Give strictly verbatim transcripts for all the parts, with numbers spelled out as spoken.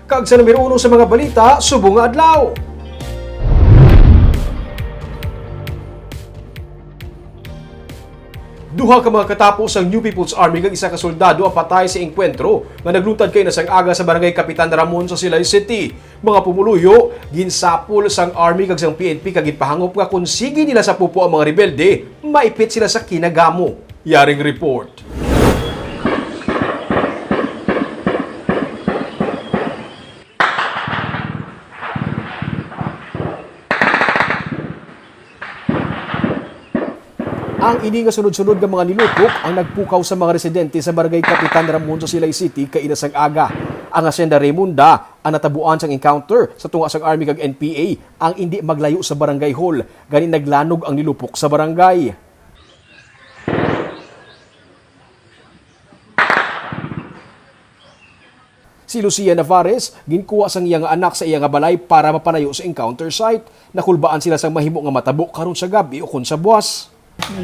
Kag sa numero uno sa mga balita subong nga adlaw. Duha ka mga katapo sang New People's Army kag isa ka soldado ang patay sa engkwentro nga nagluntad kaina sang aga sa Barangay Kapitan Ramon sa Silay City. Mga pumuluyo, ginsapol sang Army kag sang P N P kag ginpahangop nga kon sige nila sapupo ang mga rebelde, maipit sila sa kinagamo. Yaring report. Ang ini nga sunod-sunod nga mga nilupok ang nagpukaw sa mga residente sa Barangay Kapitan Ramon sa Silay City kaina sang aga. Ang Hacienda Raymonda ang natabuan sang encounter sa tunga sang Army kag N P A ang indi maglayo sa barangay hall, gani naglanog ang nilupok sa barangay. Si Lucia Navarez ginkuha sang iya nga anak sa iya nga balay para mapalayo sa encounter site. Nakulbaan sila sang mahimo nga matabo karon sa gab-i ukon sa buwas.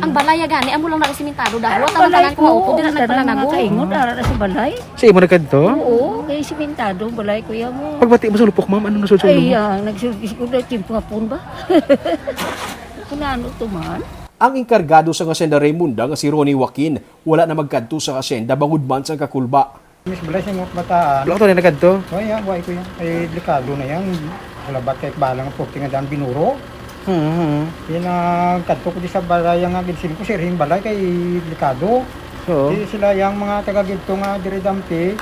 Ang balay gani, amo lang na simentado dahon. Ang Ang balay tanan ko, ko, dira ang tanan nagpalanago. Mga kaingon, ara na sa balay. Sa imo na kadto? Oo, kay simentado ang balay, kuya mo. Pagbati mo sa lupok, ma'am, ano nasulod sa Ay, ulo mo? Ah, nagsulod ko na, timpo nga pun ba? Kung ano to man? Ang enkargado sa Hacienda Raymonda nga si Ronnie Joaquin, wala na magkadto sa hacienda bangod man sang kakulba. Miss Balay, sa mga kabataan. Wala ko to na nagkadto? Wala, wala ko yan. Ay, delikado na yan. Halabat kay balang puti nga daan binuro. Hmm, hmm. Yan ang kadto ko di sa balay nga ginsiling ko, sir, yung balay kay delikado. Oo. Di sila yung mga taga gidto nga diri dampi,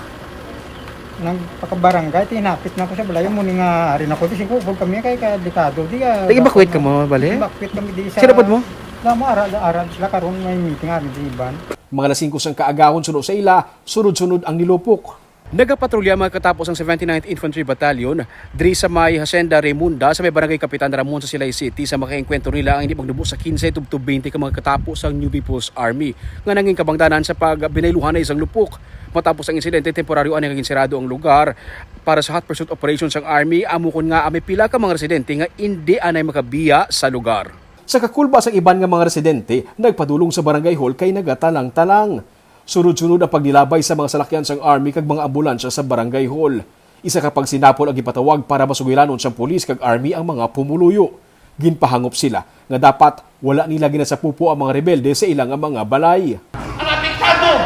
nagpakabarangay, tinapit na ko sa balay, mo ni nga ari na ko, di siguro kami kay ka delikado. Di, ah, Nag-evacuate ka mo, bali? Evacuate kami di sa Sino pod mo? Damo, ara, ara sila karon may meeting, ari di iban. Mga alas singko sang kaagahon suno sa ila, sunod-sunod ang nilupok. Nagapatrolya ang mga katapo sang seventy-ninth Infantry Battalion diri sa may Hacienda Raymonda sa may Barangay Kapitan Ramon sa Silay City sa makaengkwentro nila ang hindi magnubo sa kinse tubtob twenty ka mga katapo sang New People's Army nga nangin kabangdanan sa pagbinayluhan na isang lupok. Matapos ang insidente, temporaryo anay nga ginsirado ang lugar para sa hot pursuit operation sang Army, amo kon nga may pila ka mga residente nga indi anay makabiya sa lugar. Sa kakulba sang iban nga mga residente, nagpadulong sa barangay hall kay nagatalang-talang. Sunod-sunod ang pagnilabay sa mga salakyan sang Army kag mga ambulansya sa barangay hall. Isa ka pagsinapol ang gipatawag para masugilanon sang pulis kag Army ang mga pumuluyo. Ginpahangop sila nga dapat wala nila ginasapupo ang mga rebelde sa ila nga mga balay. Ang apektado,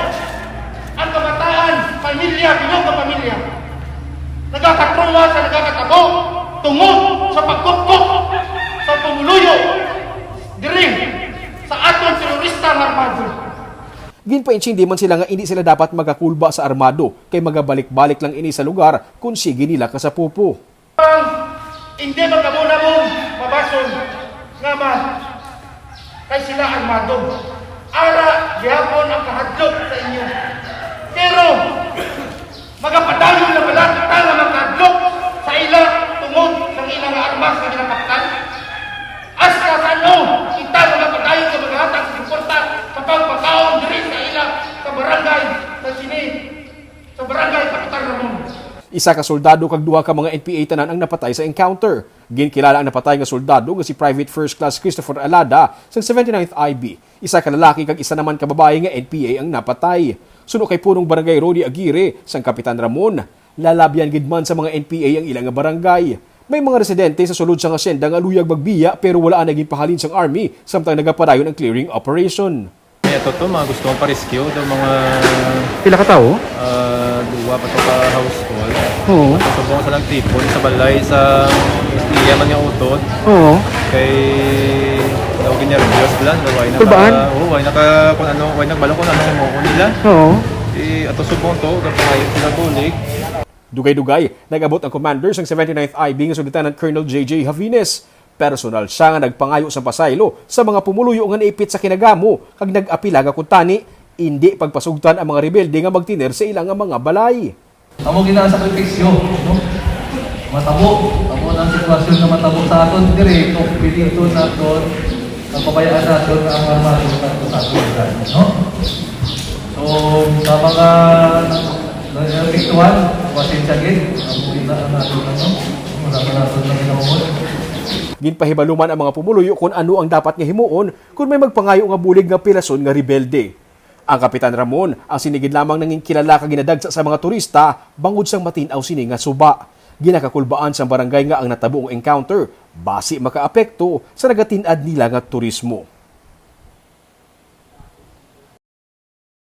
ang kabataan, pamilya, bilog nga pamilya, nagakatrauma sa nagakatabo tungod sa pagkupkop sa pumuluyo diri sa aton terorista nga armado. Ginpaintindi man sila nga indi sila dapat magakulba sa armado, kay magabalik-balik lang ini sa lugar kon sige nila kasapupo. Hindi magkabunabon mabason nga ma-, kay sila armado. Ara gihapon ang kahadlok sa inyo. Pero magapadayon na bala kita nga magkahadlok sa ila tungod sa ila nga armas nga ginapaktan? Hasta sa ano kita magapadayon nga maghatag sa suporta sa pagpakaon diri sa ila sa barangay sa sini, sa barangay Kapitan Ramon? Isa ka soldado kag duha ka mga N P A tanan ang napatay sa encounter. Ginkilala ang napatay nga soldado nga si Private First Class Christopher Alada sang seventy-ninth I B. Isa ka lalaki kag isa naman ka babayi nga N P A ang napatay. Suno kay Punong Barangay Rody Aguirre sang Kapitan Ramon, lalabyan gid man sa mga N P A ang ila nga barangay. May mga residente sa sulod sang hacienda nga luyag magbiya pero wala anay ginpahalin sang Army samtang nagapadayon ang clearing operation. May ato to, mga gusto mong pa-rescue, daw mga, Pila ka tawo? Ah, duwa pa to ka household. Oo. Subong sa nagtipon sa balay sa iya man nga utod. Oo. Kay daw ginerbyos bala, daw way naka-, Kulbaan? Oo, way naka-, kung ano, way nagbalo kung ano himuon nila. Oo. Di ato subong to, gapangayo sila bulig. Dugay-dugay, nag-abot ang commander sang seventy-ninth I B nga si Lieutenant Colonel J J Javines. Personal sia nga nagpangayo sang pasaylo sa mga pumuluyo nga naipit sa kinagamo kag nag-apila nga kuntani, indi pagpasugtan ang mga rebelde nga magtener sa ila nga mga balay. Amo gid ang sakripisyo, no? Matabo, amo na ang sitwasyon nga matabo sa aton diri, kung piliton naton, ang pabayaan naton nga ang armado sa aton, sa aton, no? So, sa mga naepektuhan, pasensya gid, amo gid na ang aton, ano, wala pa naton na ginaumot. Ginpahibaluman ang mga pumuluyo kon ano ang dapat nga himuon kon may magpangayo nga bulig nga pilason nga rebelde. Ang Kapitan Ramon, ang sini gid lamang nangin kilala kag ginadagsa sa mga turista bangod sang matin-aw sini nga suba. Ginakakulbaan sang barangay nga ang natabo nga encounter basi makaapekto sa nagatin-ad nila nga turismo.